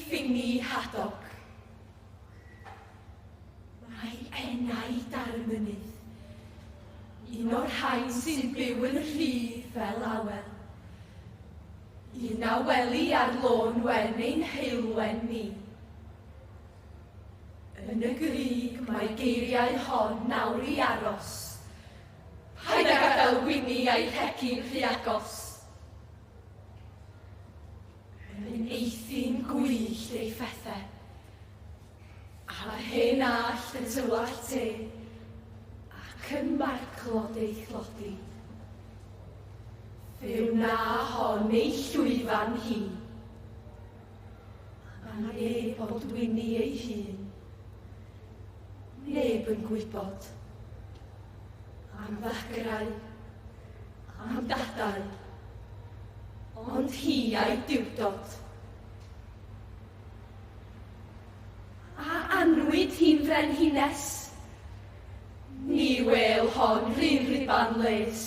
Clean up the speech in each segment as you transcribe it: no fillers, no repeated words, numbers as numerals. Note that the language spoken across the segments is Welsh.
ffini hadog. Mae enaid ar y mynydd, un o'r rhain sy'n byw yn rhydd fel awel. Un a weli ar lôn wen ein heulwen ni. Yn y grug mae geiriau hon nawr i aros. Paid â gadael Wini a'i rhegi'n rhy agos. Yn eithin gwyllt ei phethe. A'r hen allt yn tywallt te, ac yn marclod ei thlodi. Fe wna hon ei llwyfan hi. A neb ond Wini ei hun. Neb yn gwybod. Am ddagrau, am dadau, ond hi a'i duwdod. A anwyd hi'n frenhines? Ni wêl hon run ruban les.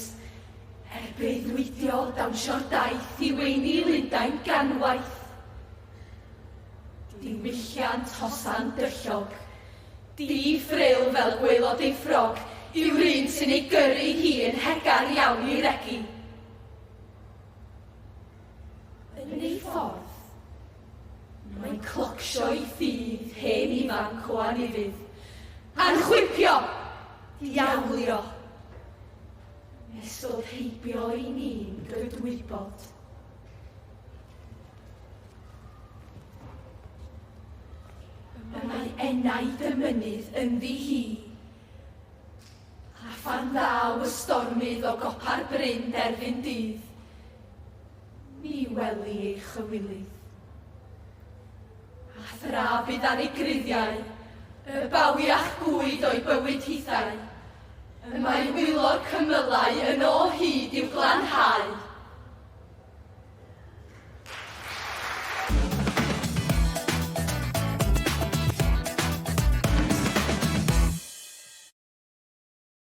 Er breuddwydio dawnsio'r daith i weini Lundain ganwaith. Diwylliant hosan dyllog, di-ffril fel gwaelod ei ffrog, yw'r un sy'n ei gyrru hi yn hegar iawn i regi. Yn ei ffordd, mae'n clocsio i ffydd hen ifanc o anufudd, a'n chwipio, diawlio, nes dod heibio i ni'n gydwybod. Y mae enaid y mynydd ynddi hi, A phan ddaw y stormydd o gopa'r bryn derfyn dydd, mi weli ei chywilydd. A thra bydd ar ei gruddiau, y bawiach gwyd o'i bywyd hithau, y mae wylo'r cymylau yn o hyd.